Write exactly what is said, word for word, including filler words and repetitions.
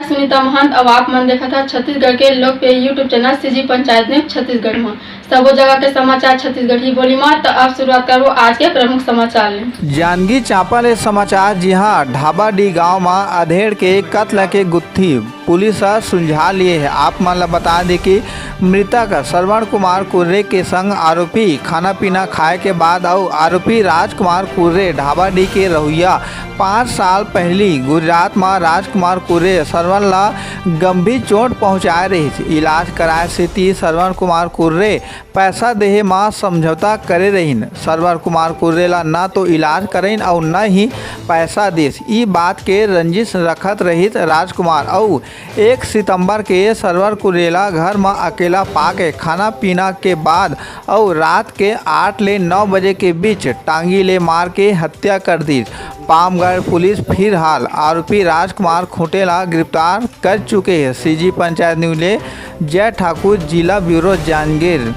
सुनीता महंत, अउ आप मन देखत हा छत्तीसगढ़ के लोकप्रिय YouTube channel CG panchayat news Chhattisgarh म। सबो जगह के समाचार छत्तीसगढ़ी बोली म। त अब शुरुआत करबो आज के प्रमुख समाचार ले। जांजगीर चांपा ले समाचार, जिहां ढाबाडीह गांव म अधेड़ के कत्ल के गुत्थी पुलिस ह सुलझा लिए हे। आप मन ल बता दे कि मृतक श्रवण कुमार कुर्रे के संग आरोपी खाना पीना खाए के बाद अउ आरोपी राजकुमार कुर्रे ढाबाडीह के रहुइया पाँच साल पहिली गुजरात म राजकुमार कुर्रे श्रवण ल गंभीर चोट पहुंचाए रहिस। इलाज कराए सेती श्रवण कुमार कुर्रे पैसा देहे म समझौता करे रहिन। श्रवण कुमार कुर्रे ल न तो इलाज करइन अउ न ही पैसा दिस। ई बात के रंजिश रखत रहिस राजकुमार अउ एक सितंबर के श्रवण कुर्रे ल घर म अकेला पाके खाना पीना के बाद अउ रात के आठ ले नौ बजे के बीच टांगी ले मार के हत्या कर दिस। पामगढ़ पुलिस फिलहाल आरोपी राजकुमार खूंटे ल गिरफ्तार कर चुके हे। सीजी पंचायत न्यूज ले जय ठाकुर, जिला ब्यूरो, जांजगीर।